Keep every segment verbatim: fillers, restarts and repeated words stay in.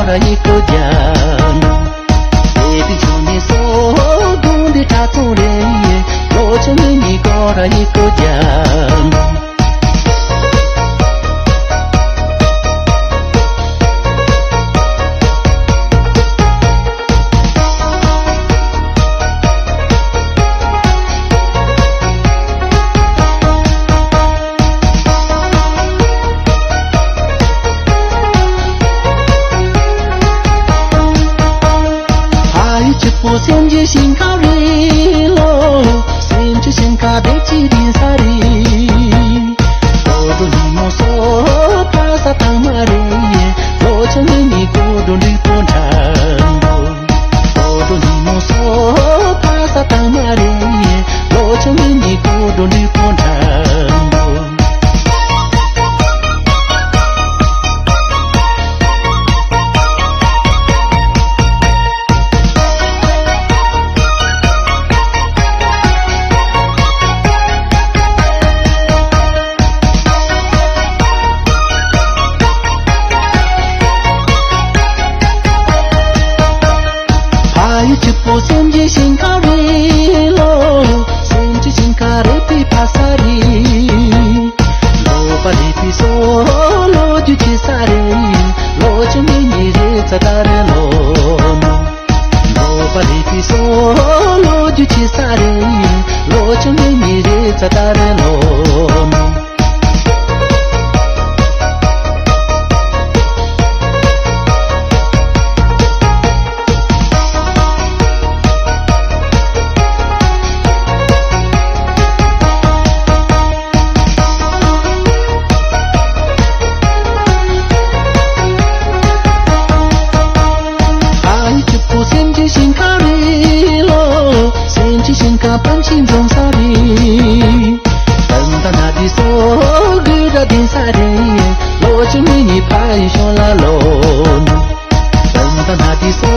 ར་ཡི་ཀོ་ཇ་ནོ། དེ་དུས་ཆུང་ནི་སོ་དུང་འདི་གྲྭ་ཚང་རེད། ལོ་ཆུང་ནི་ཉི་གོ་ར་ཡི་ཀོ་ཇ་ནོ། ཕ་ཡི་ཆུ་པོ་སེམས་ཀྱི་ཞིང་ཁམས་རེད་ལོ། སེམས་ཀྱི་ཞིང་ཁམས་བདེ་སྐྱིད་ལྡན་ས་རེད། ཨོ་ཏོ་ཉི་མོ་སོ་ཕ་ས་དང་མ་རེད། ལོ་ཆུང་ངེད་གཉིས་ཀོ་འགྲོ་འདྲིས་པོ་འདྲ་འདུག་ཨོ་ཏོ་ཉི་མོ་སོ་ཕ་ས་དང་མ་རེད། ལོ་ཆུང་ངེད་གཉིས་ཀོ་འགྲོ་འདྲིས་པོ་འདྲ་འདུག་ཕ་ཡུལ་གཅིག་པོ་སེམས་ཀྱི་ཞིང་ཁམས་རེད་ལོ། སེམས་ཀྱི་ཞིང་ཁམས་རེད་པའི་ཕ་ས་རེད། ལོ་པ་རེད་པའི་སོ་ལོ་རྒྱུས་ཆེ་ས་རེད། ལོ་ཆུང་ངེད་གཉིས་རེད་ཚ་ད་རེད་ལོ། ལོ་པ་རེད་པའི་སོ་ལོ་རྒྱུས་ཆེ་ས་རེད། ལོ་ཆུང་ངེད་གཉིས་རེད་ཚ་ད་རེད་ལོ། ཨ་ཡི་གཅིག་པོ་སེམས་ཀྱི་ཞིང་ཁམས་རེད་ལོ། སེམས་ཀྱི་ཞིང་ཁམས་པཎ་ཆེན་འཛོམས་ས་རེད། ཏན་ཏན་ན་དེ་སོ་དགོད་སྒྲ་ལྡན་ས་རེད། ལོ་ཆུང་ངེད་གཉིས་ཕ་ཡུལ་ཤོང་ལ་ལོ། ཏན་ཏན་ན་དེ་སོ་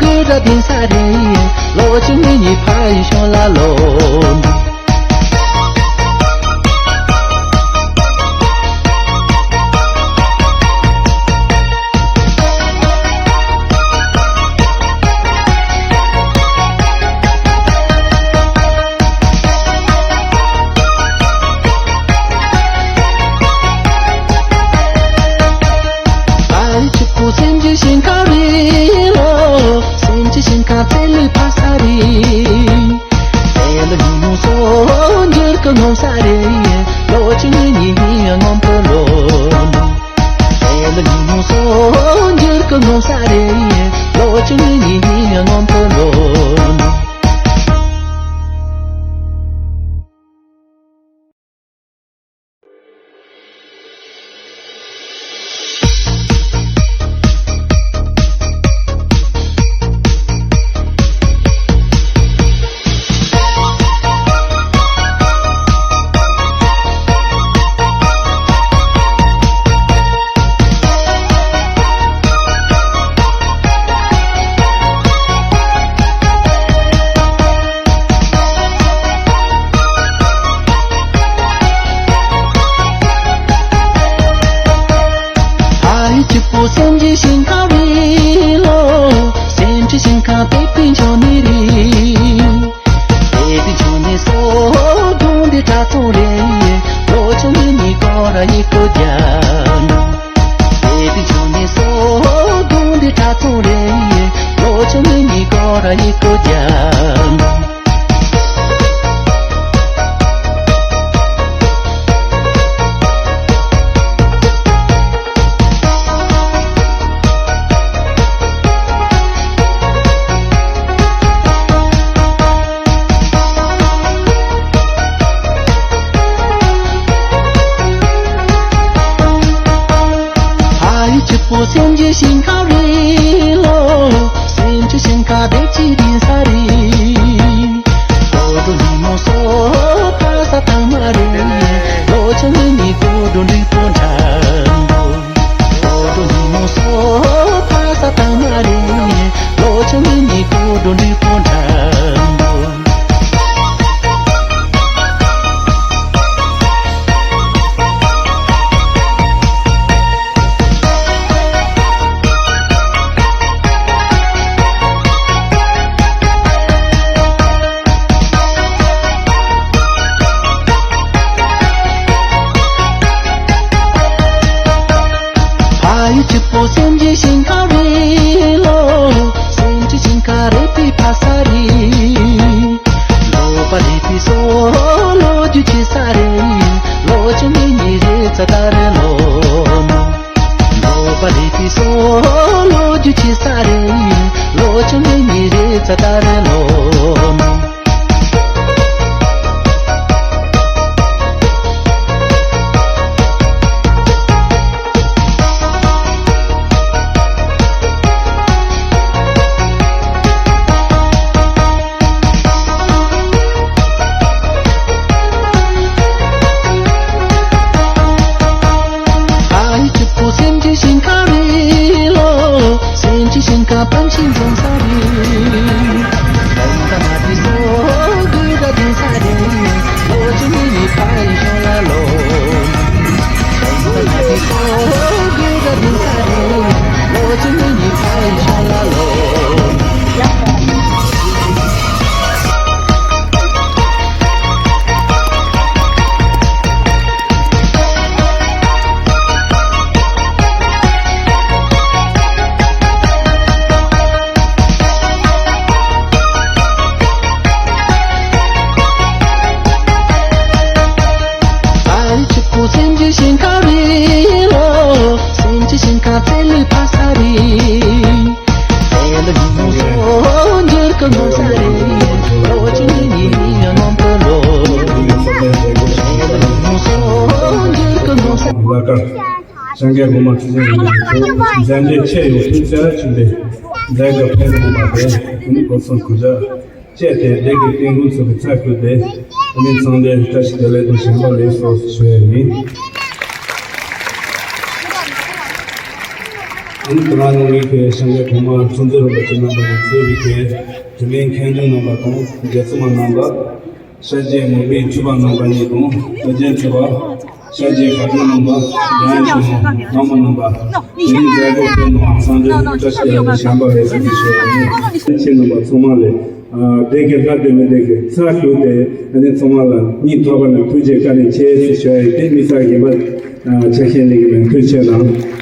དགོད་སྒྲ་ལྡན་ས་རེད། ལོ་ཆུང་ངེད་གཉིས་ཕ་ཡུལ་ཤོང་ལ་ལོ། ཨ་ཡི་གཅིག་པོ་སེམས་ཀྱི་ཞིང་ཁམས་རེད་ལོ། སེམས་ཀྱི་ཞིང་ཁམས་ཚེ་ལུས་ཕ་ས་རེད། ཨེ་ལོ་ཉི་མོ་སོ་འགྱུར་གི་ངོམ་ས་རེད། ལོ་ཆུང་ངེད་གཉིས་ངོམ་གི་ལོ། ཨེ་ལོ་ཉི་མོ་སོ་འགྱུར་གི་ངོམ་ས་རེད། ལོ་ཆུང་ངེད་གཉིས་ངོམ་གི་ལོ། ཕ་ཡུལ་གཅིག་པོ་སེམས་ཀྱི་ཞིང་ཁམས་རེད་ལོ། སེམས་ཀྱི་ཞིང་ཁམས་དེ་དཔེ་འཇོག་ནི་རེད། དེ་དུས་ཆུང་ནི་སོ་དུང་འདི་གྲྭ་ཚང་རེད། ལོ་ཆུང་ངེད་གཉིས་ཀོ་ར་ཡི་ཀོ་ཇ་ནོ། དེ་དུས་ཆུང་ནི་སོ་དུང་འདི་གྲྭ་ཚང་རེད། ལོ་ཆུང་ངེད་གཉིས་ཀོ་ར་ཡི་ཀོ་ཇ་ནོ། ཕ་ཡུལ་གཅིག་པོ་སེམས་ཀྱི་ཞིང་ཁམས་རེད་ལོ། སེམས་ཀྱི་ཞིང་ཁམས་བདེ་སྐྱིད་ལྡན་ས་རེད། ཨོ་ཏོ་ཉི་མོ་སོ་ཕ་ས་དང་མ་རེད། ལོ་ཆུང་ངེད་གཉིས་ཀོ་འགྲོ་འདྲིས་པོ་འདྲ་འདུག་ཨོ་ཏོ་ཉི་མོ་སོ་ཕ་ས་དང་མ་རེད། ལོ་ཆུང་ངེད་གཉིས་ཀོ་འགྲོ་འདྲིས་པོ་འདྲ་འདུག་ཞིང་ཁ་རེད་ལོ། སེམས་ཀྱི་ཞིང་ཁ་རེད་པའི་ཕ་ས་རེད། ལོ་པ་རེད་པའི་སོ་ལོ་རྒྱུ་ཆེ་ས་རེད། ལོ་ཆུང་མི་ཉི་རེ་ཚ་ད་རེད་ལོ། ལོ་པ་རེད་པའི་སོ་ལོ་རྒྱུ་ཆེ་ས་རེད། ལོ་ཆུང་མི་ཉི་རེ་ཚ་ད་རེད་ལོ། ཨ་ཡི་གཅིག་པུ་སེམས་ཀྱི་ཞིང་ཁ་རེད་ལོ། སེམས་ཀྱི་ཞིང་ཁ་པང་ཆེན་འཛོམས་ས་རེད། ལོ་ཆུང་མི་ཉི་ཕ་ཡི་ཤོང་ལ་ལོ། ཨ་ཡི་གཅིག་པུ་སེམས་ཀྱི་ཞིང་ཁ་རེད་ལོ། སེམས་ཀྱི་ཞིང་ཁ་བཙན་ལས་ཕ་ས་རེད། བཙན་ལས་མི་མོ་སོ་འགྱུར་གི་མོ་ས་རེད། ལོ་ཆུང་ངེད་གཉིས་ཡང་ནོམ་པོ་ལོ། བཙན་ལས་མི་མོ་སོ་འགྱུར་གི་མོ་ས། ལ་ཀར་ཤང་གའི་གོང་མ་ཚེ་བརྟན་ལགས་ཀྱིས་མཛད་འབྲེལ་ཆེ་ཡོང་ཕུན་ཚོགས་ཆེན་པོས་མཛད་དགའ་ཕེབས་གནང་བ་དེ་ནི་སྒོ་གསུམ་གུས་ཕྱག་བཅས་ཏེ་བདེ་སྐྱིད་རྟེན་ཀུན་ཚོགས་ཀྱི་ཚབ་ཞུས་ཏེ་ཨ་ནི་ཚང་མ་བཀྲ་ཤིས་བདེ་ལེགས་དང་བྱོན་པ་ལེགས་སོ་ཞུ་ཡ་ཡིན། ཨ་ནི་ད་རང་ནང་བའི་ཁའི་ཤང་གའི་གོང་མ་མཚོ་མཛོད་རིན་པོ་ཆེ་རྣམ་པ་ནས་གཙོས་པའི་ཁའི་དྲི་མེད་མཁན་སྤྲུལ་རྣམ་པ་དང་རྒྱལ་ཚབ་མ་རྣམ་པ། ཤར་རྒྱས་མོན་པའི་ཆོས་པ་རྣམ་པ་གཉིས་དང་སྟོད་རྒྱན་ཆོས་པ། ཤར་རྒྱས་ཁ་སྐད་རྣམ་པ། རྒྱ་ཡན་ཆོས་པ་ནང་མ་རྣམ་པ། དེ་ནི་མཛད་སྒོ་སྤེལ་གནང་བ་ཚང་མ་བཀྲ་ཤིས་བདེ་ལེགས་བྱོན་པ་རེད་ཟེར་ནས་ཞུ་བ་ཡིན། ཁྱེད་རྣམ་པ་ཚང་མ་ལ་བདེ་སྐྱིད་ལྷ་བདེ་མི་བདེ་སྐྱིད་ཚ་ཞུ་སྟེ་ཨ་ནི་ཚང་མ་ལ་སྙིང་ཐག་པ་ནས་ཐུགས་རྗེ་བཀའ་དྲིན་ཆེ་ཞེས་ཞུ་བ་ཡིན། དེ་དམིགས་བསལ་གྱི་མ་ཆ་ཤས་ལས་ཀྱི་ནང་ཐུགས་ཆེ་གནང་།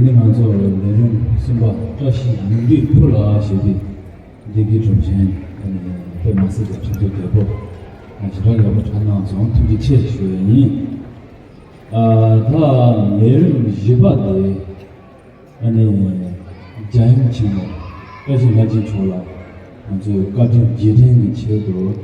ནི་ང་ཚོ་ལས་རིམ་གསུམ་པ་བཀྲ་ཤིས་ཡོང་དུས་བུ་ལ་ཞེས་པའི་འདི་གའི་གྲུབ་ཆེན་དཔེ་མ་སྲིད་ཀྱི་ཁྲིམས་རྩོད་རྒྱལ་པོ་ཞེ་དྲག་ཡག་པོ་དྲན་གནང་སོང་། ཐུགས་རྗེ་ཆེ་ཞུ་ཡ་ཡིན། ཨ། ད་ལས་རིམ་བཞི་པ་དེ། ཨ་ནི་རྒྱལ་ཡུམ་ཆེན་མོ་བཀྲ་ཤིས་ལྷ་རྒྱལ་མཆོག་ལ་ང་ཚོས་བཀའ་དྲིན་རྗེས་དྲན་གྱི་ཆེད་དུ།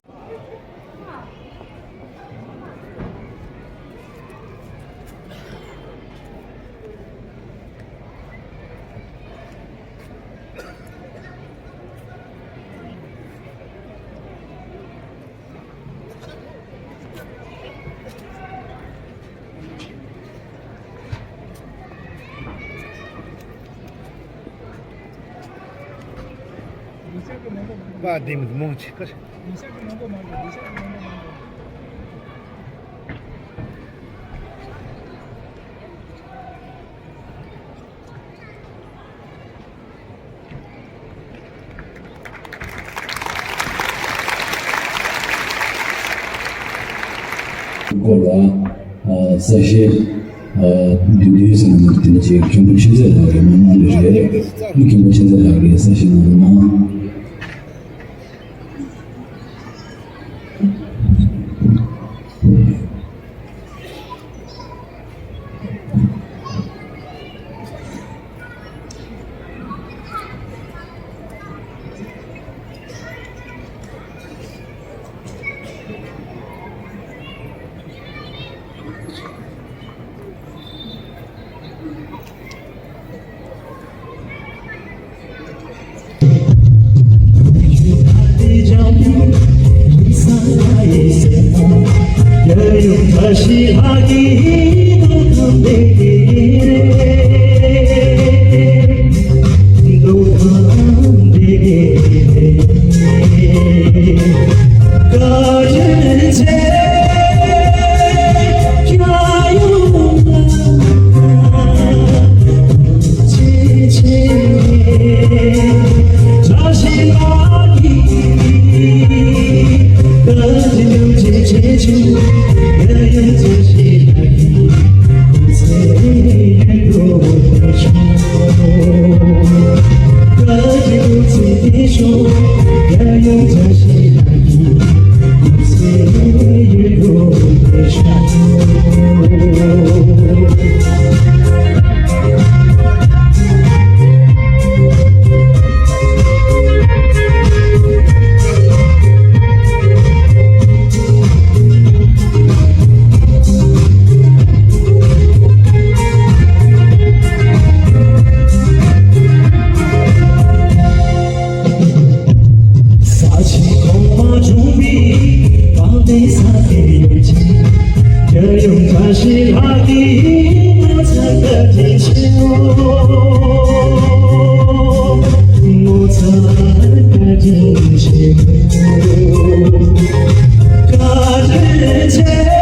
པ་དེ་མི་མང་ཆེ་གར། སྐོར་ལ་ཨ་གསལ་བཤད་ཨ་བདུན་བདུན་ཟེར་ན་དེ་འདྲ་ཅིག་མཁན་པོ་ཆོས་མཛད་ལགས་ཀྱིས་མ་གནང་ལེ་རེད། མཁན་པོ་ཆོས་མཛད་ལགས་ཀྱིས་གསལ་བཤད་གནང་རོགས་གནང་། ས་ཆེན་གོང་མ་འབྱུང་བའི་དཔལ་ལྡན་ས་སྐྱའི་ཡུལ་གྱི་རྒྱལ་ཡུམ་བཀྲ་ཤིས་ལྷ་གི་ངོ་མཚར་བཀའ་དྲིན་ཆེའོ། ངོ་མཚར་བཀའ་དྲིན་ཆེའོ། བཀའ་དྲིན་ཆེ།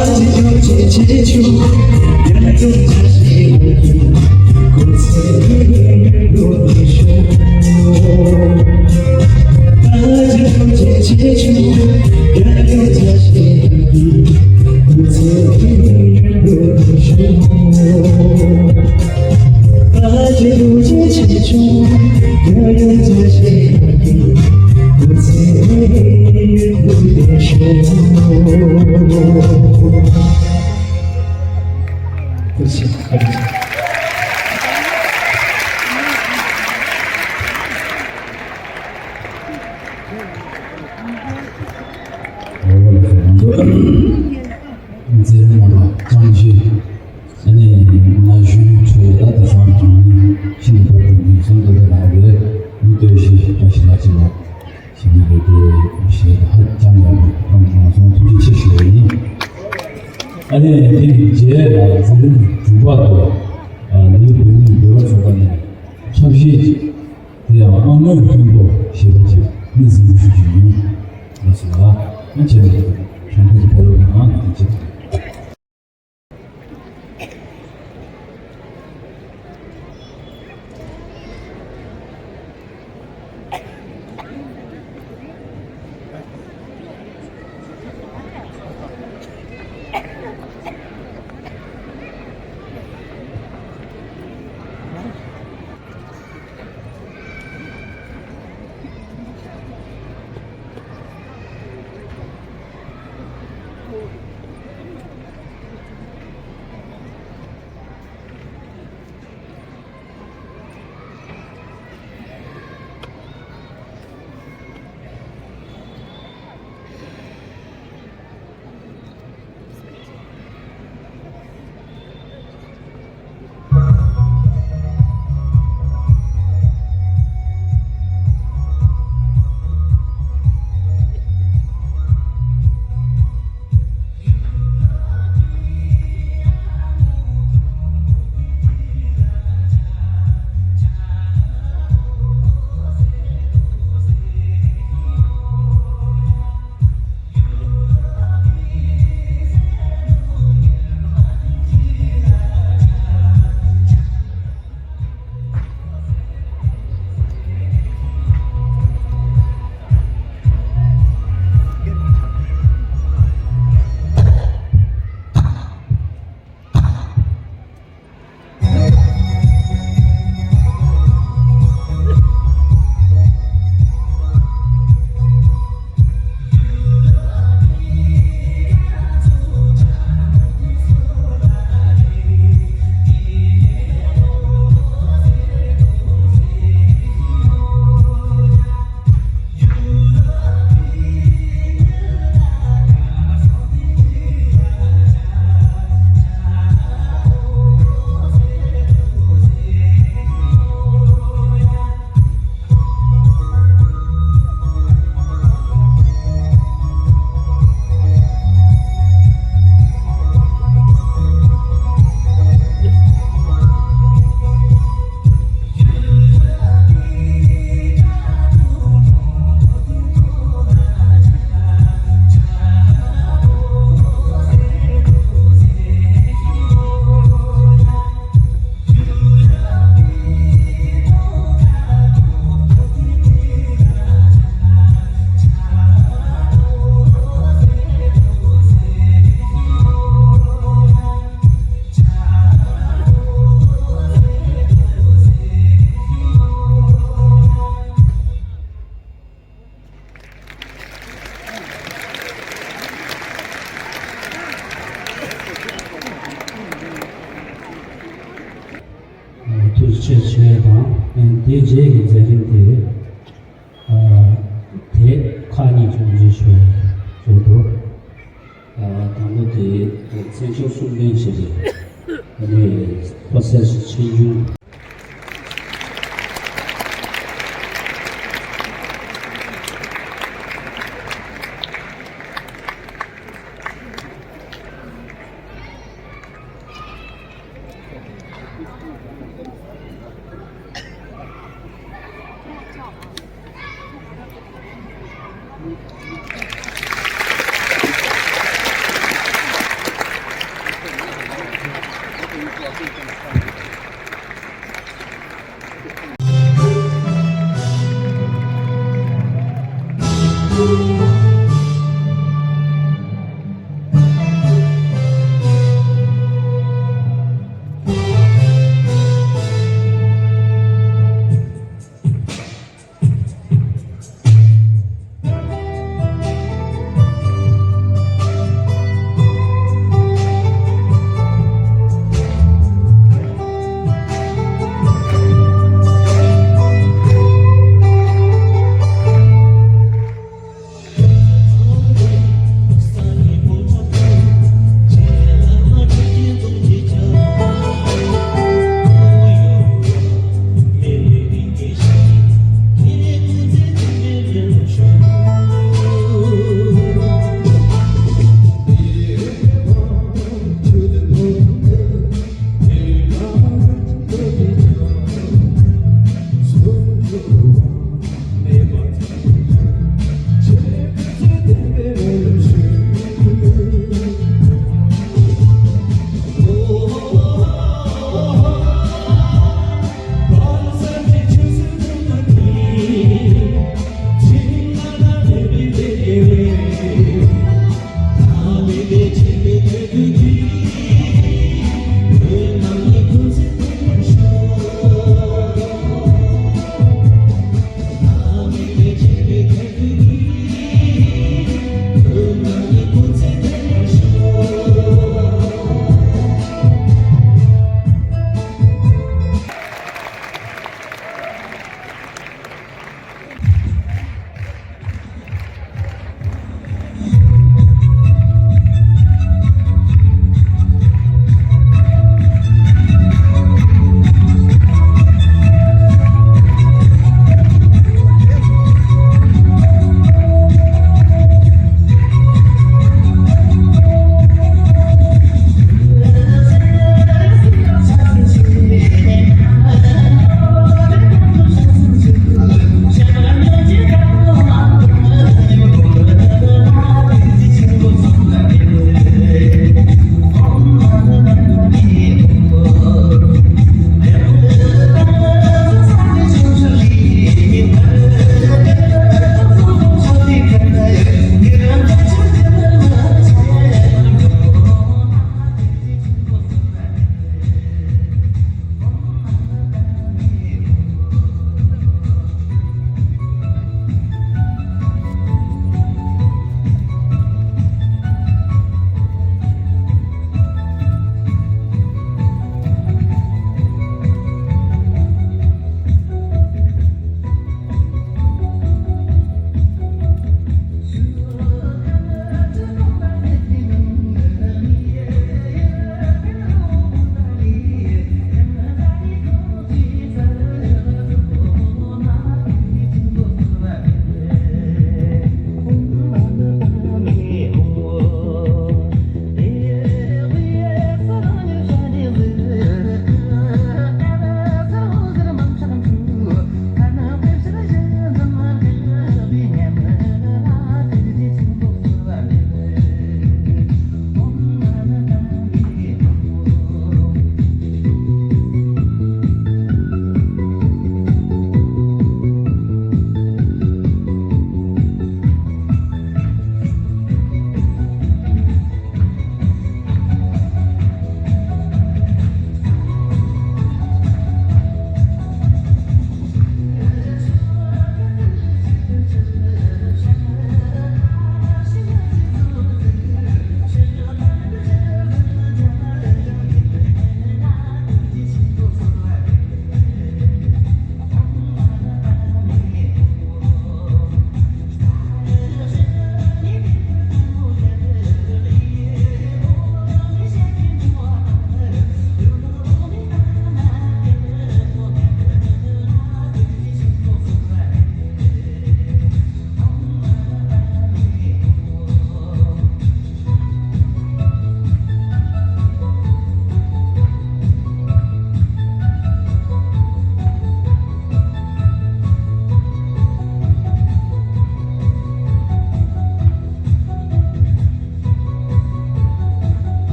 རྒྱལ་ཡུམ་ལ། མཛད་རིམ་ནང་ལ་བཅར་བཞིན། ཨ་ནི་ན་གཞོན་ཚོས་ད་དེང་སང་དྲང་སྙིང་ཤིན་ཏུ་བར་དུ་འདུག་སེམས་འདུག་པའི་ནང་གི་མི་སྟོབས་ཤིག་བཀྲ་ཤིས་ལགས་ཀྱིས་ལ་ཞིག་གི་རེད་དེ་ཞེས་ཧ་ཅང་ཡག་པོ་བཏང་སོང་། ཐུགས་རྗེ་ཆེ་ཞུ་བ་ཡིན། ཨ་ནི་དེ་ཡི་རྗེས་ལ་མཛད་རིམ་དྲུག་པ་དུ་ལས་བོད་མིའི་འབྲེལ་བ་ཚོགས་པ་ནས་ཚབ་ཞུས་ཀྱིས། དེ་ཡང་ཨ་སྔོན་མཁན་པོ་ཞེས་པ་ཅིག་ནི་གཟིགས་འབུལ་ཞུ་རྒྱུ་ཡིན། ལགས་སོ། ཨ་ཅེ་ནི་ཁྲང་ཁུལ་གྱི་བོད་རོགས་ནང་དེ་ཅིག་ཐུགས་རྗེ་ཆེ་ཞུ་ཡས་དང་། དེའི་རྗེས་ཀྱི་མཛད་རིམ་དེ། ཨ། དེབ་ཁག་གཉིས་ཅུང་ཟད་ཞུ་ཡས་ཡོད་འདུག་ཨ། དང་པོ་དེ་བཙན་བྱོལ་གསུང་རྟེན་ཞེས་པའི་ཨ་ནི་ཕོ་གསར་ཞིག་ཆེད་འཇུག་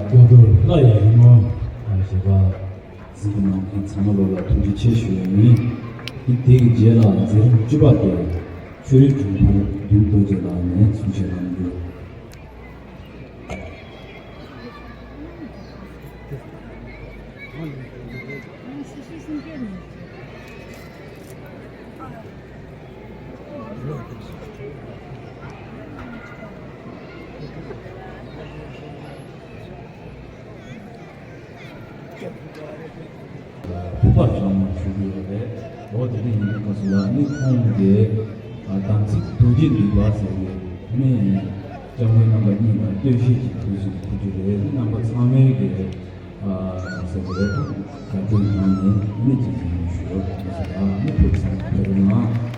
རྒྱ་མཚོ་ལྷ་ཡི་ཡུལ་ངོ་ཞེས་པ་གཟིགས་གནང་མཁན་ཚང་མ་ལོ་ལ་ཐུགས་རྗེ་ཆེ་ཞུ་ཡ་ཡིན། དེ་དེ་གི་རྗེས་ལ་མཛད་རིམ་བཅུ་པ་དེ་ཆོས་རིག་དྲུང་འཕར་བདུད་རྡོ་རྗེ་ལགས་ནས་གསུང་བཤད་གནང་རྒྱུ། ཕུར་པ་བྱང་མ་ཞུ་གི་ཡོད་རེད། འོ་དེ་འདྲ་ཡིན་པའི་སྐབས་སུ་ལ་ནི་ཁོང་གིས་དམ་ཚིག་རྡོ་རྗེ་འདུས་པ་ཟེར་བའི་ནི་སྐྱབས་མགོན་རྣམ་པ་གཉིས་ལ་བསྟོད་གཞས་ཀྱི་དུས་སུ་ཕུལ་རྒྱུ་རེད། རྣམ་པ་ཚང་མས་ཀྱི་ཨ་ཟེར་བ་རེད། དགའ་སྤྲོའི་ངང་ནས་ནི་ཅིག་ཡིན་ཞུ་ཡོད་ཟེར་ཨ་ནི་ཕུལ་ཚང་ཕེབས་གནང་།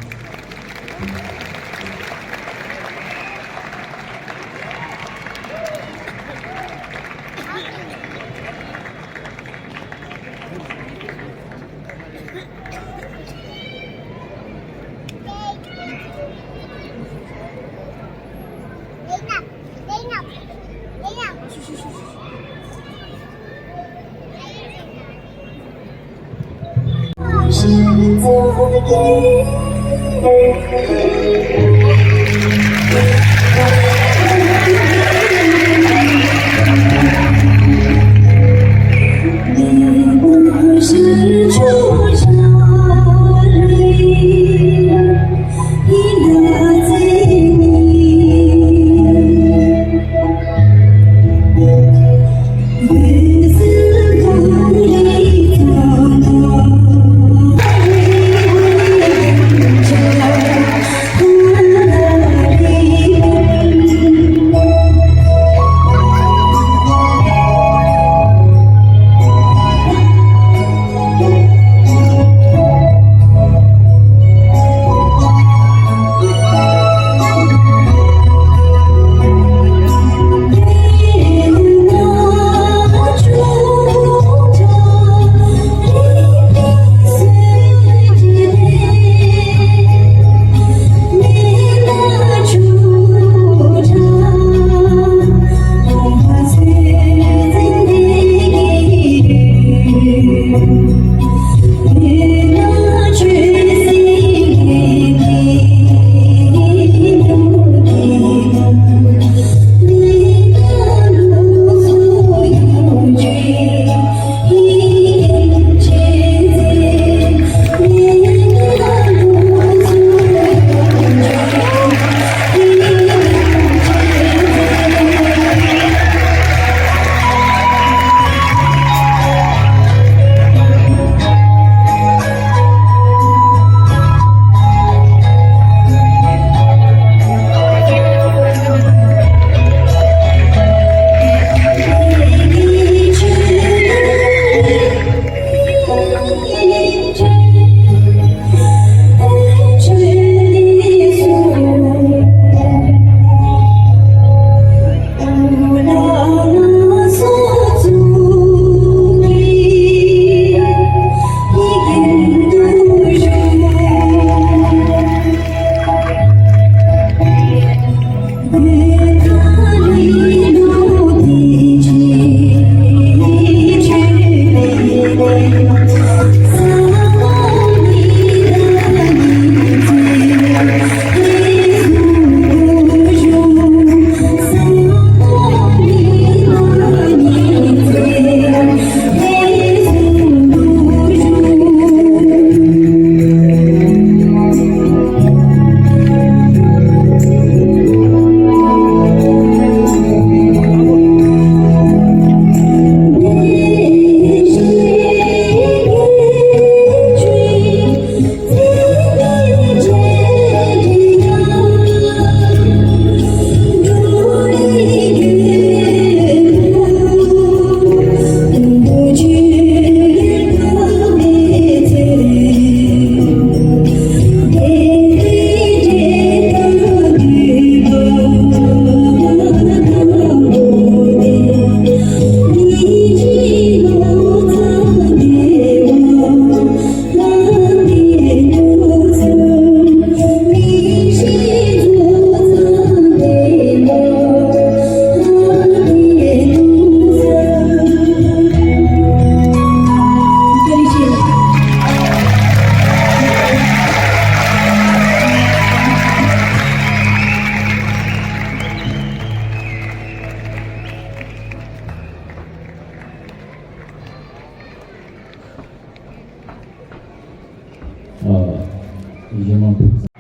གཞན་མང་ཕུགས།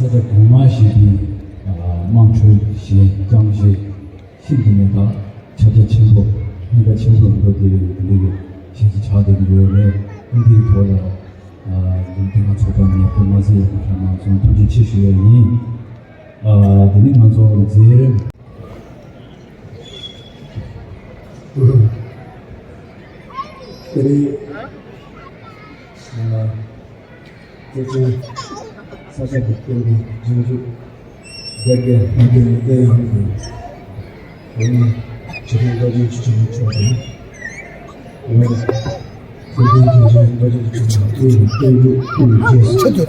ས་ཆ་གོང་མ་ཞིག་གི་དམངས་ཁྲོད་གཞས་རྐྱང་གཞས་ཤིག་འདི་ནས་ད་ཁྱབ་རྒྱ་ཆེན་པོ་སྙན་གྲགས་ཆེན་པོ་འགྲོ་བསྡད་པའི་འདི་འདྲའི་གཞས་ཅིག་ཆགས་བསྡད་ཀྱི་ཡོད་རེད། འདིའི་ཐོག་ལ་འདི་འདི་ང་ཚོ་ཚོགས་པ་ནས་སྐུ་མ་ཟད་ཡག་པོ་ཕེབས་གནང་སོང་། ཐུགས་རྗེ་ཆེ་ཞུ་ཡ་ཡིན། ཨ། དེ་ནས་ང་ཚོ་མཛད་རིམ། དེ་རིང་། ཨ། བོད་ཆེན་ས་སྐྱ་དེ་བསྟན་པའི་རྗེས་འཇུག་རྒྱ་རྒྱལ་ལྷ་ལྡན་གཡས་གཡོན་གྱི་འོག་མ་ཆོས་སྐྱོང་རྡོ་རྗེ་འཆང་མཆོག་དང་། ང་ཐུབ་བསྟན་རྒྱལ་མཚན་རྡོ་རྗེ་འཆང་དང་དེའི་སྟོན་འབྲུ་ཀུན་རྗེས་སུ། དེ་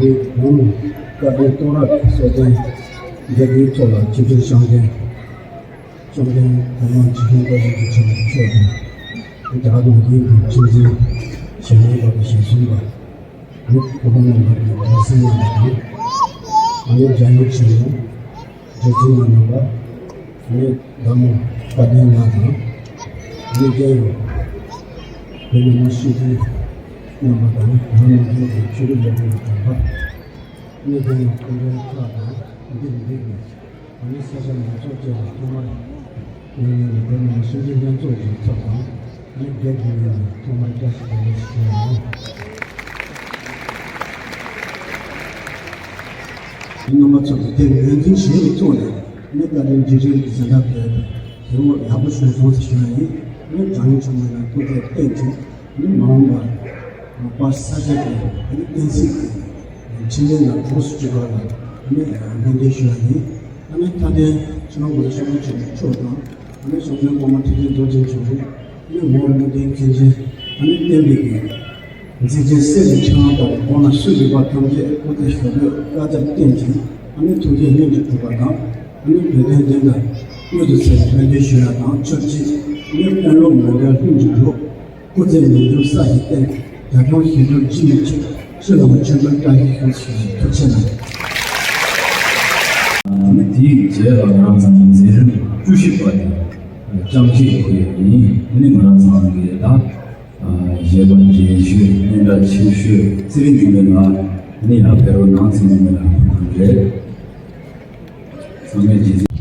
རིང་ནང་བཀའ་དྲིན་གཏོང་རབ་གསོལ་སྟོན་རྒྱ་རྒྱའི་ཚོགས་ལ་ཆིབས་བསྒྱུར་བསྐྱངས་མཁན། བཅོམ་ལྡན་གོང་མ་ཆོས་སྐྱོང་རྡོ་རྗེ་འཆང་མཆོག་དང་། རྒྱ་གར་ནང་བཞིན་གྱི་ཁྲིམས་འཛིན་ཞལ་ལས་པ་དང་ཞལ་གསུམ་པ། ནི་གོ་པ་རྣམ་པ་གི་གོང་སེང་རྣམ་པ་དང་། ཨ་ནི་རྒྱལ་ཡོངས་ཆེན་མོ་རྗེ་བཙུན་མ་རྣམ་པ། ནི་བདག་མོ་དཔལ་ལྡན་ལགས་དང་། ནི་རྒྱལ་ཡོངས་བོད་མི་མང་སྤྱི་འཐུས་རྣམ་པ་དང་། ཡང་ནང་བཞིན་གྱི་ཆོས་རིག་ལས་ཁུངས་ཀྱི་དྲུང་འཕར། ནི་རྒྱལ་ཡོངས་སྐུ་མགྲོན་ཁག་དང་འདིར་འདུས་པའི། ཨ་ནི་ས་ཆ་མང་ཚོགས་བཅས་ལ་ཐོག་མར། ངའི་ངོས་ནས་བོད་མི་སྤྱི་འཐུས་ལྷན་ཚོགས་ཀྱི་ཚབ་དང་། ཨ་ནི་སྒེར་གྱི་ངོས་ནས་ཐོག་མར་བཀྲ་ཤིས་བདེ་ལེགས་ཞུ་ཡ་ཡིན། རྣམ་པ་ཚོ་གིས་དེ་ངོས་འཛིན་བྱས་པའི་ཐོག་ནས། ཨ་ནི་བཀའ་དྲིན་རྗེས་དྲན་གྱི་གཟེངས་རྟགས་ཕུལ་ཡ་དེ་དེ་བས་ཡག་པོ་བྱུང་སོང་ཟེར་ཞུ་ཡ་ཡིན། ཨ་ནི་བྱང་ཆུབ་མ་ལ་སྐུ་ཚེ་བརྟན་ཅིང་། ཨ་ནི་མ་འོངས་པར་མ་པ་ས་ཆ་གི་ཨ་ནི་བསྟན་སྲིད་ཀྱི་འཕྲིན་ལས་ལ་གྲོགས་སུ་གྱུར་པ་ལ་ཨ་ནི་སྨོན་འདུན་ཞུ་བ་ཡིན། ཨ་ནི་མཐའ་དོན་ཕྱི་ནང་གོ་ལ་ཤོག་བུ་ཆེན་མཆོག་དང་། ཨ་ནི་བཅོམ་ལྡན་གོང་མ་ཐུབ་བསྟན་རྡོ་རྗེ་འཆང་མཆོག་ཨ་ནི་འོག་མ་བསྟན་མཁན་ཆེན། ཨ་ནི་བསྟན་པའི་གི་མཛེས་རྒྱན་གསེར་གྱི་ཕྲེང་བ་ལྟ་བུ་གོང་ན་སུ་ཡོད་པ་ཐམས་ཅད་སྐུ་ཚེ་ཞབས་པད་བསྐལ་བརྒྱར་བརྟན་ཅིང་། ཨ་ནི་ཐུགས་བསྐྱེད་སྔོན་དུ་འགྲུབ་པ་དང་། ཨ་ནི་བོད་དོན་བདེན་མཐའ་མངོན་དུ་གསལ་བའི་སྨོན་འདུན་ཞུ་ཡ་དང་ཆབས་ཅིག་ཨ་ནི་དཔོན་སློབ་མོས་པའི་ལྷུན་གྱིས་གྲུབ། སྐུ་ཚེ་ནུས་མཐུ་ས་ཡི་སྟེང་། རྒྱ་ཁྱོན་ཞི་ཁྲོའི་འཇིགས་མེད་ཅིང་། སྤྱི་ལ་མཆོད་འབུལ་བཀྲ་ཤིས་ཤོག་ཅེས་ཐུགས་ཆེ་གནང་། དེ་ནས་དེའི་རྗེས་ལ་ང་རང་ཚོ་མཛད་རིམ་བཅུ་བཞི་པ་དེ་རྐྱང་གཞས་ཡོད་ཡིན། དེ་ནས་ང་རང་ཚོ་གི་ད་གཞས་པ་རྒན་ཤོས་སྙན་གྲགས་ཆེ་ཤོས་ཚེ་རིང་འཇིགས་མེད་ལགས་ནི་ཡང་ཕེབས་རོགས་གནང་། ཚེ་རིང་འཇིགས་མེད་ལགས་ཁོང་རེད། ཚང་མས་རྗེས་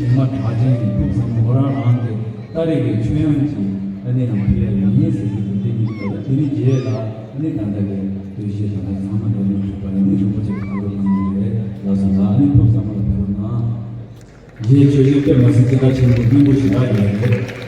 གཞན་མ་གྲགས་ཅན་གྱི་ཐུགས་བསམ་མོ་རང་རང་གི་ལྟ་རེ་གི་ཆོས་དབྱངས་ཀྱི་ཨ་ནི་ནང་ཕི་ཡ་ཡིན་ཟེར་གྱི་འདུག་དེ་ཉིད་ལ་དེ་ནི་རྗེས་ལ་ཨ་ནི་ད་ལྟ་གི་དུས་བཞི་ད་ལྟ་ཚང་མ་འགྲོ་ནས་གྲུབ་པ་ཨ་ནི་རིན་པོ་ཆེ་གང་རུ་གང་རུ་རེད་ལ་སོང་ལ་ཨ་ནི་ཐུགས་བསམ་ལ་ཕེབས་ན། རྗེ་ཆོས་རྗེ་པད་མ་སྲིན་ཅན་ཆེན་པོ་སྙིང་པོ་ཞེ་དྲག་ཡོད་རེད།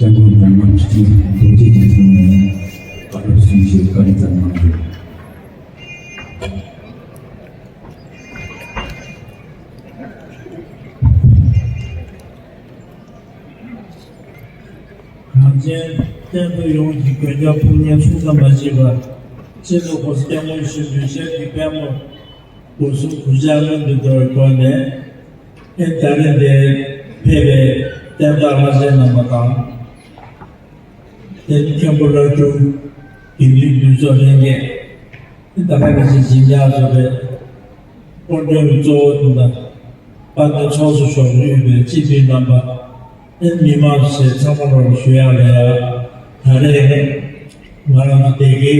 སྐྱབས་མགོན་རྒྱལ་བ་ཁྲི་ཆེན་རྡོ་རྗེ་གི་ཐོག་ནས་བཀའ་སློབ་གསུང་ཆོས་བཀའ་དྲིན་བསྩལ་གནང་ཡོད། གངས་ཅན་བསྟན་པ་ཡོངས་ཀྱི་མགོན་སྐྱབས་དཔུང་གཉེན་མཚུངས་ཟིན་མ་མཆིས་པ། སྤྱི་ནོར་༸གོང་ས་༸སྐྱབས་མགོན་ཆེན་པོའི་ཞབས་ཀྱི་པད་མོ་སྒོ་གསུམ་གུས་ཕྱག་སྔོན་དུ་འགྲོ་བའི་སྒོ་ནས། ཨེ་ད་རེས་འདིར་ཕེབས་པའི་བསྟན་བདག་བླ་ཆེན་རྣམ་པ་དང་། དེ་མཁན་པོ་བླ་སྤྲུལ་དགེ་འདུན་འདུས་ཚོགས་ལྷན་རྒྱས། ད་ག་ནང་བཞིན་བྱིན་གྱིས་བརླབས་པའི་སྐུ་མགྲོན་གཙོ་བོ་དང་། དཔལ་ལྡན་ཚོགས་གཙོ་མཆོག་དབུས་པའི་སྤྱི་འཐུས་རྣམ་པ། མི་མང་ཚོ་ཚང་མ་ལ་ཞུ་ཡག་ལ་ཡ། ད་རེས་ང་རང་ཚོ་སྡེ་དགེ་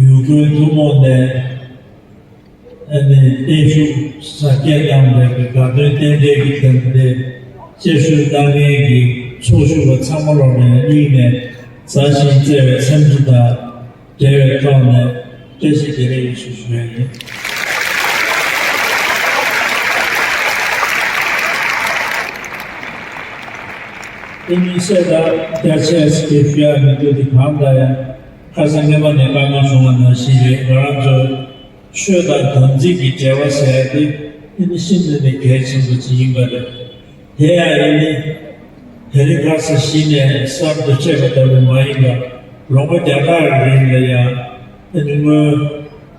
ཡུལ་དགོན་ཐུན་མོང་ནས་བརྟན་བཞུགས་གཟབ་རྒྱས་གནང་བའི་དགའ་སྟོན་རྟེན་འབྲེལ་གྱི་དམ་བཅའ་བརྟན་བཞུགས་གནང་མཁན་གྱི་ཚོགས་ཞུགས་པ་ཚང་མ་ལ་ཡ་སྙིང་ནས་མཛའ་ཞིང་བརྩེ་བའི་འཚམས་འདྲི་དང་། འབྲེལ་བའི་ཐོག་ནས་བཀྲ་ཤིས་བདེ་ལེགས་ཡིན་ཞུ་ཞུ་ཡ་ཡིན། དེ་མིན་གསལ་བསྒྲགས་རྒྱ་ཆེ་ཞིག་ཞུ་ཡ་མི་འདུག་དེ་གང་ལྟར་ཡང་ཁ་སང་སྔོན་མ་ནས་བཀའ་མོལ་བྱུང་བ་ནང་བཞིན་རེད། ང་རང་ཚོ་ཆོས་དང་དམ་ཚིག་གི་འབྲེལ་བ་ཟེར་ཡ་དེ་ཨ་ནི་ཤིན་ཏུ་ནས་གལ་ཆེན་པོ་ཅིག་ཡིན་པ་རེད། དེ་ཡང་ཡིན་ནི། དེ་རིང་ཁ་སང་གཞི་ནས་གསར་དུ་སྐྱེས་པ་ལྟ་བུ་མ་ཡིན་པར་ལོ་ངོ་བརྒྱ་ཕྲག་རིང་ལ་ཡང་ཨ་ནི་སྔོན་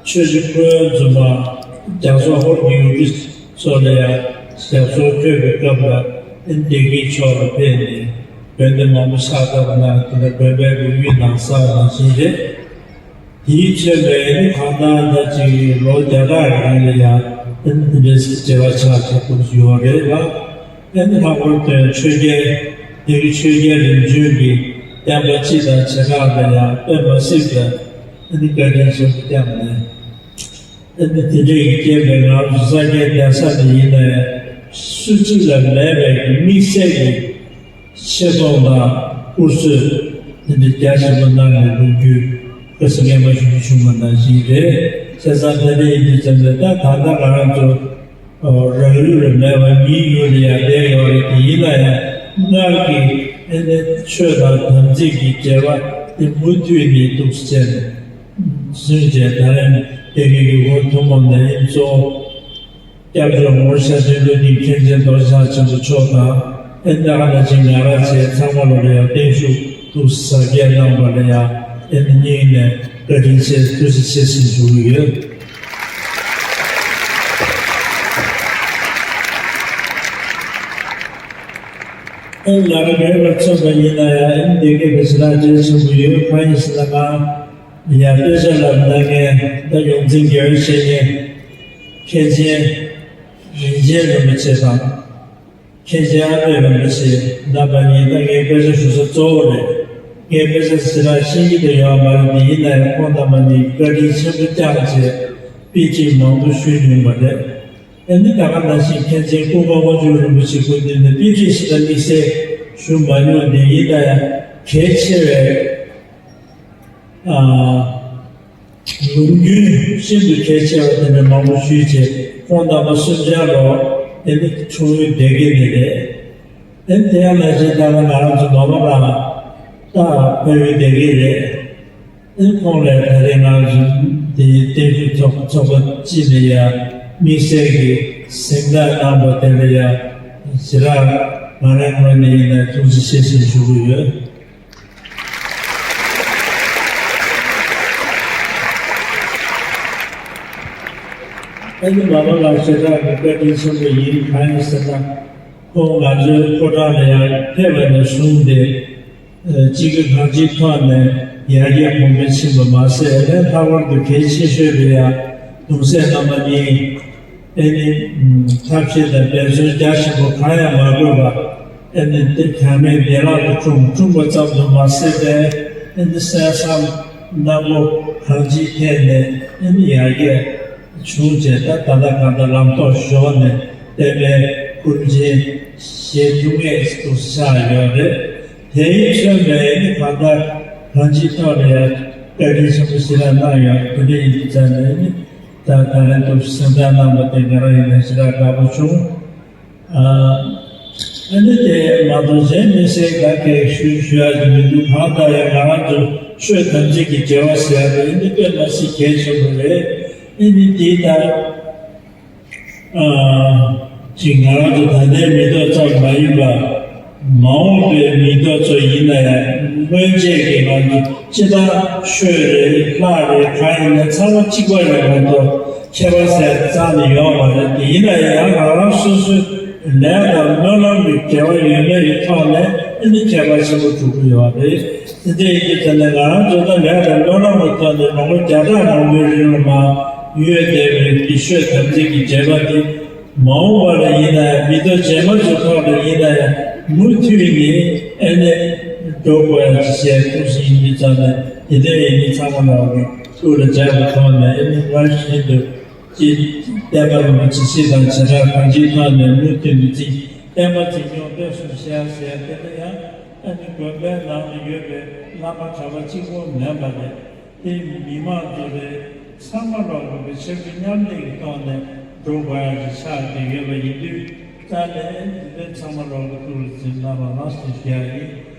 ཆོས་རྗེ་དཔལ་འཛོམས་མ་རྒྱ་མཚོ་ཧོར་གྱི་ཡུལ་གྲུ་ཚོ་ལ་ཡང་ཞབས་སོར་བསྐྱོད་པའི་སྐབས་ལ་ཨ་ནི་སྡེ་དགེ་ཕྱོགས་ལ་ཕེབས་ནས་དགོན་སྡེ་མང་པོ་ཕྱག་བཏབ་གནང་། དེ་ལ་དགོན་པའི་ལོ་རྒྱུས་ནང་གསལ་ནང་བཞིན་རེད། དེའི་ཚོད་ལས་ནི་གང་ལྟར་ད་ཅིག་ལོ་བརྒྱ་ཕྲག་རིང་ལ་ཡང་ཨ་ནི་འདི་འདྲའི་བྱ་བ་ཆགས་ཆགས་ཐུབ་ཀྱི་ཡོད་རེད་ལ། ཨ་ནི་ལྷག་པར་དུ་ཆོས་རྒྱལ་དེ་གི་ཆོས་རྒྱལ་རིམ་བྱོན་གྱི་བསྟན་པ་སྤྱི་དང་བྱེ་བྲག་ལ་ཡང་དཔེ་མ་སྲིད་པའི་ཨ་ནི་བཀའ་དྲིན་ཆེན་པོ་བསྐྱངས་ནས། ཨ་ནི་དེ་འདྲའི་རྐྱེན་པས་ང་ཚོ་ས་སྐྱའི་གདན་ས་འདི་ཡིན་ན་ཡང་སུ་གཅིག་ལ་མེད་པའི་དམིགས་བསལ་གྱི་ཆེ་མཐོང་དང་བཀུར་གཟུགས་དེ་འདྲ་རྒྱ་ཆེན་པོ་གནང་ནས་ལོ་རྒྱུས་ཁ་སང་སྔོན་མ་ཞུ་རྒྱུ་བྱུང་བ་ནང་བཞིན་རེད། བྱས་ཙང་དེ་འདྲ་ཡིན་དུས་ཙམ་ནས་ད་ད་ལྟ་ང་རང་ཚོ་རང་ཡུལ་ལ་མེད་པར་མིའི་ཡུལ་ལ་ཡང་བསྡད་ཡོད་རེད། དེ་ཡིན་ན་ཡང་སྔར་གྱི་ཨ་ནི་ཆོས་དང་དམ་ཚིག་གི་འབྲེལ་བ་དེ་མུ་མཐུད་ནས་འདུག་སེ་བྱས་ནས་བཟུང་བྱས། ད་རེས་སྡེ་དགེ་ཡུལ་སྐོར་ཐུན་མོང་ནས་ཨ་ནི་གཙོ་བོ། སྐྱབས་མགོན་ངོར་ཤར་ཆེན་པོ་འདི་མཁན་ཆེན་རྡོ་རྗེ་འཆང་ཆེན་པོ་མཆོག་དང་ཨེ་ནི་ད་ག་ནང་བཞིན་ང་རང་བཅས་ཚང་མ་ལོ་ལ་ཡང་བརྟན་བཞུགས་ཐུགས་གཟབ་རྒྱས་གནང་བ་ལ་ཡང་ཨེ་ནི་སྙིང་ནས་བཀའ་དྲིན་ཆེ་ཐུགས་རྗེ་ཆེ་ཟེར་ཞུ་གི་ཡོད། ཨེ་ང་རང་མེད་པར་མཚོན་པ་ཡིན་ན་ཡང་ཨེ་ནི་འདི་གའི་བོད་ཕྱི་ནང་འབྲེལ་ཆེན་པོ་ཡོད། གང་ཡིན་ཟེར་ན་ང་ཡང་དཔེ་ཆ་ལ་ན་ངས་ད་ཡོངས་འཛིན་དགེ་བའི་བཤེས་གཉེན། མཁན་ཆེན་རིན་ཆེན་རིན་པོ་ཆེ་དང་། མཁན་ཆེན་ཨ་པད་རིན་པོ་ཆེ་རྣམ་པ་གཉིས་ད་ངའི་དཔེ་ཆ་ཞུ་ས་གཙོ་བོ་རེད། ངས་དཔེ་ཆ་ཞེ་དྲག་ཤེས་ཀྱི་དེ་ཡོད་མ་རེད། དེ་ཡིན་ན་ཡང་ཁོང་རྣམ་པ་གཉིས་བཀའ་དྲིན་ཆེན་པོ་བསྐྱངས་བྱས་དཔེ་ཁྲིད་མང་པོ་ཞུས་མྱོང་བ་རེད། ཨ་ནི་ད་ག་ནང་བཞིན་མཁན་ཆེན་ཀུན་དགའ་དབང་ཕྱུག་རིན་པོ་ཆེ་སྐུ་མདུན་ནས་དཔེ་ཁྲིད་ཞེ་དྲག་དམིགས་བསལ་ཞུ་མ་མྱོང་། དེ་ཡིན་ན་ཡང་གལ་ཆེ་བའི་ཨ། ལུང་རྒྱུན་ཤིན་ཏུ་གལ་ཆེ་བ་དེ་འདྲ་མང་པོ་ཞུས་བྱས། ཁོང་རྣམ་པ་གསུམ་ཆར་ལོ་དེ་ནི་འཁྲུངས་ཡུལ་སྡེ་དགེ་ནས་རེད། ཨེ་དེ་ཡང་ནང་བཞིན་ད་ལྟ་ང་རང་ཚོ་མ་མ་རང་ད་ཕ་ཡུལ་སྡེ་དགེ་རེད། ཨེ་ཁོང་ལས་ད་རེས་ང་ཚོ་དེའི་བརྟན་བཞུགས་ཚོགས་ཚོགས་པ་སྤྱི་ནས་ཡང་དམིགས་བསལ་གྱི་གཟེངས་རྟགས་གནང་བ་དེ་ལ་ཡང་ཞེ་དྲག་ང་རང་ངོས་ནས་ཡིན་ན་ཐུགས་རྗེ་ཆེ་ཞེས་ཞུ་གི་ཡོད། ཨ་ནི་མ་མ་ལགས་ཞེ་དྲག་གི་བཀའ་དྲིན་ཆེན་པོ་ཡིན། གང་ཡིན་ཟེར་ན་ཁོང་ང་ཚོའི་ཕོ་བྲང་ལ་ཡང་ཕེབས་པ་ནས་བཟུང་སྟེ་སྤྱི་ཀྱི་གང་ཅིའི་ཐོག་ནས་ཡར་རྒྱས་གོང་འཕེལ་ཕྱིན་པ་མ་ཟད། ཨ་ནི་ལྷག་པར་དུ་གལ་ཆེ་ཤོས་དེ་ཡང་གདུང་སྲས་རྣམ་པ་གཉིས་ཨ་ནི་ཐབས་ཤེས་དང་འབད་བརྩོན་རྒྱ་ཆེན་པོ་གང་ཡང་མ་དགོས་པར། ཨ་ནི་དེ་གང་མེད་བདེ་བླག་ཏུ་འཁྲུངས། འཁྲུངས་པ་ཙམ་དུ་མ་ཟད་པའི་ཨ་ནི་གསན་བསམ་སྣ་བོ་གང་ཅིའི་ཐད་ནས་ཨ་ནི་ཡར་རྒྱས་བྱུང་བྱས། ད་ད་ལྟ་གང་ལྟར་ལམ་ཐོག་ཞོག་ནས་བསྟན་པའི་སྐུ་རིམ་ཆེན་བཞེས་ཐུབ་ངེས་སུ་ཆགས་ཡོད་རེད། དེ་ཡིན་མཚོན་པའི་ཨ་ནི་གང་ལྟར་གང་ཅིའི་ཐོག་ནས་ཡང་བཀའ་དྲིན་ཆེན་པོ་ཞེ་དྲག་གནང་ཡོད། དེ་འདྲ་ཡིན་དུས་ཙང་ནས་ཨ་ནི་ད་ད་ལན་ཐུགས་གཟེངས་རྟགས་གནང་བ་དེ་ང་རང་ཡིན་ན་ཞེ་དྲག་དགའ་པོ་བྱུང་། ཨ། ཨ་ནི་དེ་མ་གཏོགས་གཞན་མི་སེར་ག་གེ་ཞུ་ཞུ་ཡ་གི་མི་འདུག་གང་ལྟར་ཡང་ང་རང་ཚོ་ཆོས་དམ་ཚིག་གི་འབྲེལ་བ་ཟེར་ཡ་དེ་ཨ་ནི་དཔེ་མ་སྲིད་གལ་ཆེན་པོ་རེད། ཨ་ནི་དེ་ལྟར་ཨ་ཅིག་ང་རང་ཚོ་ད་ལྟའི་མི་ཐོག་ཙམ་མ་ཡིན་པ། མ་འོངས་པའི་མི་ཐོག་ཚོ་ཡིན་ན་ཡང་སྔོན་ཆད་ཀྱི་ང་ཚོ་སྤྱིར་བཏང་ཆོས་རེད་ལྷ་རེད་གང་ཡིན་ན་ཚང་མ་གཅིག་པ་རེད་མ་གཏོགས་ཁྱད་པར་ཟེར་རྩ་ནས་ཡོད་མ་རེད། དེ་ཡིན་ན་ཡང་རང་རང་སོ་སོའི་ལས་དང་སྨོན་ལམ་གྱི་འབྲེལ་བ་ཡོད་མེད་ཀྱི་ཐོག་ནས་ཨ་ནི་ཁྱད་པར་ཆེན་པོ་འགྲོ་གི་ཡོད་རེད། དེ་འདྲ་ཡིན་དུས་ད་ནི་ང་རང་ཚོ་ད་ལས་དང་སྨོན་ལམ་གྱི་ཐོག་ནས་ལོ་ངོ་བརྒྱ་ཕྲག་མང་པོའི་རིང་ལ་མར་ཡོད་བསྡད་པའི་འདི་ཆོས་དམ་ཚིག་གི་འབྲེལ་བ་འདི། མ་འོངས་པ་ལ་ཡིན་ན་ཡང་མི་ཐོག་རྗེས་མ་ཚོའི་ཐོག་ལ་ཡིན་ན་ཡང་མུ་མཐུད་ནས་ཨ་ནི་འགྲོ་དགོས་ཡ་ཅིག་བྱས་ཐུགས་སུ་ཡིན་པའི་ཙང་ནས་དེ་འདྲ་ཡིན་ནི་ཚང་མ་ལ་གི་ཐུགས་ལ་འཇགས་པའི་ཐོག་ནས་ཨ་ནི་སྔར་བཞིན་དུ་ཅི་བསྟན་པ་རིན་པོ་ཆེ་སྲིད་དང་བྱེ་བྲག་གང་ཅིའི་ཐོག་ནས་མུ་མཐུད་ནས་ཅི་བསྟན་པ་འཛིན་སྐྱོང་སྤེལ་གསུམ་བྱས་ཟེར་ཡ་དེ་ལ་ཡང་ཨ་ནི་དགོན་པའི་ནང་དུ་ཡོད་པའི་བླ་མ་གྲྭ་པ་གཅིག་པོ་མིན་པ་རེད། དེ་མི་མང་ཚོ་རེད། ཚང་མ་ལོག་དགོས་པའི་ཆབ་སྲིད་མཉམ་ལས་ཀྱི་ཐོག་ནས་འགྲོ་དགོས་ཡ་ཞིག་ཆགས་བསྡད་ཡོད་པ་ཡིན་དུས་རྩ་ནས་འདི་ཚང་མ་ལོག་གི་ཐུགས་ལ་འཛིན་གནང་བ་ལགས་སོ་ཞུ་ཡ་ཡིན།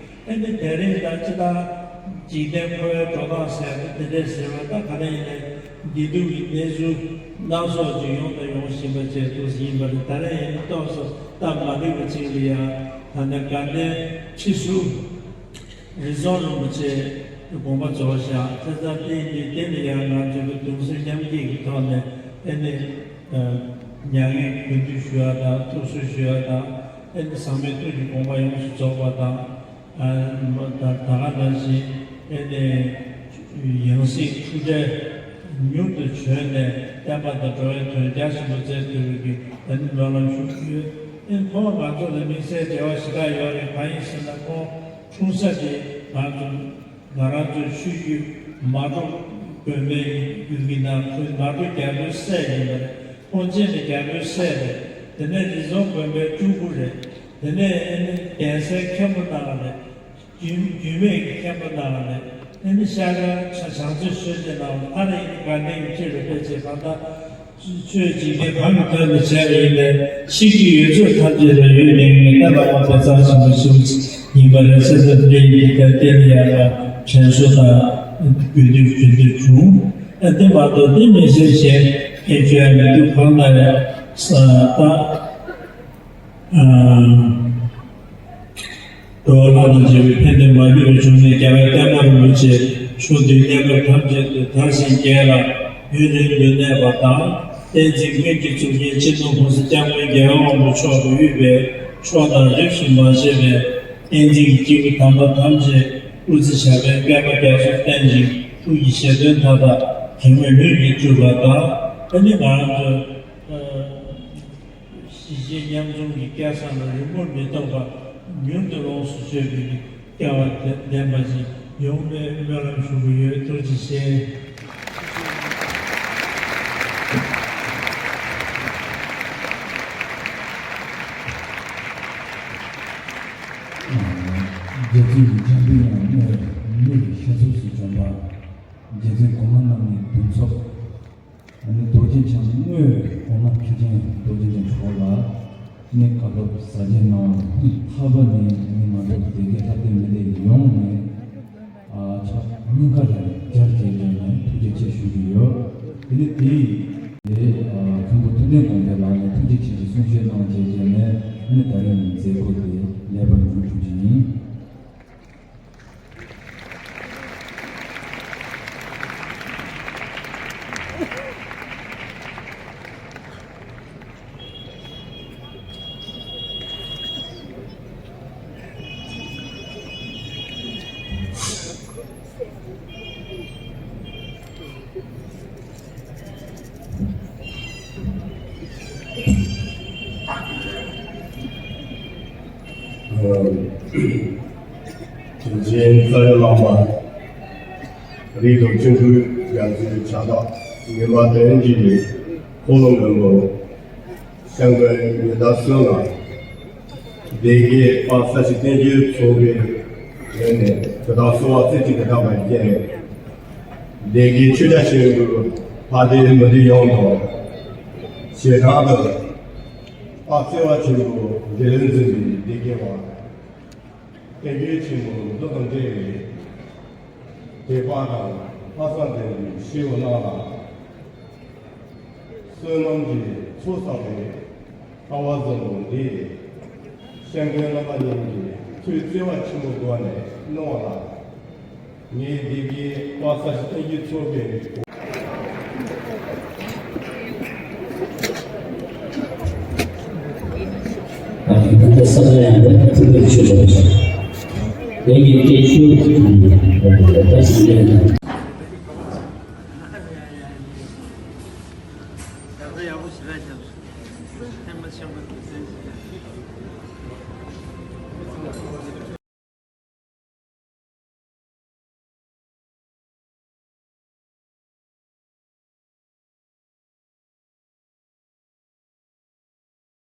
ཨ་ནི་དེ་རིང་ད་ཅི་ལྟར་འཇིག་རྟེན་འཁོར་བའི་འགྲོ་སྟངས་ཟེར་ཡ་དེ་དེ་འདྲས་ཟེར་བ་ད་ག་ནས་ཡིན་ནའི་བདེ་སྡུག་གི་གནས་ཚུལ་སྣ་ཚོགས་ཅིག་ཡོང་དང་ཡོང་བཞིན་པ་བཅས་འདུག་ཡིན་པ་རེད། ད་རེས་ཡིན་ཏོག་ཙམ་སྟབས་མ་འགྲིག་པ་ཅིག་ལ་ཡ་ད་ནི་དགའ་ལྡན་ཁྲི་ཟུར། རི་རྫོང་རིན་པོ་ཆེ་དགོངས་པ་རྫོགས་ཤག་དེ་ལྟར་བརྟེན་ཏེ་དེ་ནི་ཡང་ང་ཚོའི་གདུང་སེམས་མཉམ་སྐྱེད་ཀྱི་ཐོག་ནས་ཨེ་ནི་མྱ་ངན་གུས་འདུད་ཞུ་ཡ་དང་ཐུགས་གསོ་ཞུ་ཡ་དང་ཨེ་ནི་ཟག་མེད་ཐུགས་ཀྱི་དགོངས་པ་ཡོངས་སུ་རྫོགས་པ་དང་ད་ད་ག་ནང་བཞིན་ཨེ་ནི་ཡང་སྲིད་འཁྲུག་འདྲ་མྱུར་དུ་བྱོན་ནས་བསྟན་པ་དང་འགྲོ་བའི་དོན་རྒྱ་ཆེན་པོ་མཛད་ཐུབ་པའི་ཨེ་ནི་སྨོན་ལམ་ཞུ་རྒྱུ་ཡོད། ཨེ་ནི་ཁོང་ང་ཚོ་ལ་དམིགས་བསལ་འབྲེལ་བ་ཞེ་དྲག་ཡོད་རེད། གང་ཡིན་ཟེར་ན་ཁོང་འཁྲུངས་ས་དེ་ང་ཚོ་ང་རང་ཚོའི་ཆོས་བརྒྱུད་མ་འགྲོ་དགོན་པའི་ཡུལ་གྱི་ནང་ཁུལ་མ་འགྲོ་རྒྱལ་པོའི་སྲས་ཡིན་པ་རེད། ཁོང་ཆེན་ནི་རྒྱལ་པོའི་སྲས་རེད། དེ་ནས་རི་རྫོང་དགོན་པའི་སྤྲུལ་སྐུ་རེད། དེ་ནས་ཨེ་ནི་གདན་སའི་མཁན་པོ་གནང་བ་རེད། རྒྱུད་རྒྱུད་སྨད་ཀྱི་མཁན་པོ་གནང་བ་རེད། ཨེ་ནི་ཤར་ར་ཆ་བྱང་རྩེ་ཆོས་རྗེ་གནང་བ་ཨ་ར་ཡིན་དགའ་ལྡན་གྱི་ཁྲི་ལ་ཕེབས་བྱས་གང་ལྟར། ཆོས་འཇིག་རྟེན་གང་གི་ཐད་ནས་བྱས་པ་ཡིན་ནའི་ཕྱི་རྒྱལ་ཡུལ་ཕྱོགས་ཐམས་ཅད་ལ་ཡོད་ནས་ངས་ད་ལྟ་བ་དཔེ་བཟང་ཞིག་མ་ཞུ་ཡིན་པ་རེད། ཟེར་ཚུལ་འདི་ཡིན་གྱི་ད་ལྟའི་ལ་ཡང་ལ་དྲན་གསོ་དང་གུས་འདུད་གུས་འདུད་བྱུང་། ཨ་དེ་མ་གཏོགས་འདི་མི་ཤེས་གཞན་སྐད་ཆ་ཡང་མི་འདུག་གང་ལ་ཡང་ས་ད། འགྲོ་བ་ལྷ་དང་བཅས་པའི་ཕན་བདེ་མ་གྱུར་པའི་འབྱུང་གནས་རྒྱལ་བའི་བསྟན་པ་རིན་པོ་ཆེ་ཕྱོགས་འདིའི་གནས་སྐབས་ཐམས་ཅད་དུ་དར་ཞིང་རྒྱས་ལ་ཡུན་རིང་དུ་གནས་པ་དང་། བསྟན་འཛིན་ཀུན་གྱི་གཙུག་རྒྱན་སྤྱི་ནོར་༸གོང་ས་༸སྐྱབས་མགོན་རྒྱལ་བ་དབང་པོ་མཆོག་གིས་དབུས་པའི་ཕྱོགས་དང་རིམ་བཞིན་མ་ཆད་པའི་བསྟན་འཛིན་གྱི་སྐྱེས་བུ་དམ་པ་ཐམས་ཅད་སྐུ་ཚེ་ཞབས་པད་བསྐལ་པ་བརྒྱ་གསུམ་བརྟན་ཅིང་ཐུགས་ཀྱི་བཞེད་དོན་མཐའ་དག་གེགས་མེད་ལྷུན་གྱིས་གྲུབ་པ་དང་། ཨ་ནི་ང་རང་ཚོ། གཞིས་བྱེས་མཉམ་འཛོམས་ཀྱི་སྐལ་བཟང་ལ་རིང་པོར་མི་ཐོགས་པར་མྱུར་དུ་ལོངས་སུ་སྤྱོད་པའི་སྐལ་བ་ལྡན་པ་ཞིག་ཡོང་བའི་སྨོན་ལམ་ཞུ་གི་ཡོད། ཐུགས་རྗེ་ཆེ། རྒྱལ་བཙུན་གྱི་འཇམ་པའི་དབྱངས་དངོས་མི་ཡི་ཤ་ཚུགས་སུ་བྱོན་པ། རྗེ་བཙུན་གོང་མ་རྣམ་གཉིས་གདུང་འཚོབ། ཨ་ནི་རྡོ་རྗེ་འཆང་དངོས་གོང་མ་ཁྲི་ཆེན་རྡོ་རྗེ་འཆང་མཆོག་ལ་ནི་བཀའ་སློབ་ཟབ་རྒྱས་གནང་བ་སྙིང་ཐག་པ་ནས་ནི་མ་གཏོགས་སྡེ་དགེ་ལྷ་སྡེ་མི་སྡེ་ཡོངས་ནས་ཨ་ཕྱག་སྙིང་ཁ་ལ་སྦྱར་བྱས་བྱས་ནས་ཐུགས་རྗེ་ཆེ་ཞུ་གི་ཡོད། དེ་ནི་དེ་ཡིས་དེ་ཨ་མཁན་པོ་ཐུབ་བསྟན་དགོངས་དག་ལགས་ནས་ཐུགས་རྗེ་ཆེ་ཞུ་གསུང་བཤད་གནང་བྱས་བྱས་ནས་ནི་ད་རིང་མཛད་སྒོ་དེ་ལེགས་པར་མཇུག་གྲུབ་ཀྱི་ཡིན། དེ་བཞིན་རྩ་བའི་བླ་མ་རིགས་དང་ཆོས་སྐུའི་རྒྱ་མཚོའི་ཕྱག་རྟགས་ཉི་མ་དོན་གྱི་འཁོར་ལོ་མགོན་པོ་སྐྱབས་མགོན་ཉི་ཟླ་གསུམ་ལ་སྡེ་དགེ་དཔལ་ས་ཆ་བསྟན་རྒྱུན་ཚོགས་པའི་ངོས་ནས་དོ་བདག་གསོལ་བ་རྩེ་གཅིག་ཏུ་གདབ་པར་བརྟེན། སྡེ་དགེ་ཆོས་རྒྱལ་ཆེན་པོའི་ཕ་སྡེ་མི་སྡེ་ཡོངས་དང་། བྱེ་བྲག་ཏུ་ པ། བརྩེ་བ་ཆེན་པོ་འབྲེལ་འཛིན་པའི་སྡེ་དགེ་བ། དད་གུས་ཆེན་པོ་མདོ་དང་འབྲེལ་བའི་དད་པ་དང་ལྷག་བསམ་ལྡན་པའི་ཞེ་བོ་རྣམས་ལ། བསོད་ནམས་ཀྱི་ཚོགས་བསགས་པའི་སྐལ་བ་བཟང་པོ་འདི། སྐྱབས་མགོན་བླ་མ་ཉིད་ཀྱི་ཐུགས་བརྩེ་བ་ཆེན་པོའི་སྒོ་ནས་གནང་བ་ལ། ངས་འདི་གའི་པ་ས་ཞིག་བསྟན་རྒྱུ་ཚོགས་པའི། ད་ལྟ་ས་ཡང་ཐུགས་རྗེ་ཆེ་ཞུ། ངེད་ཀྱི་སྐད་ཤུགས་ད་ཞིག་ལས། ཡག་པོ་ཞེ་དྲག་བརྒྱབ་སོང་། ཐེངས་མ་ཆེན་པོ་དུས་ཚོད་ཞིག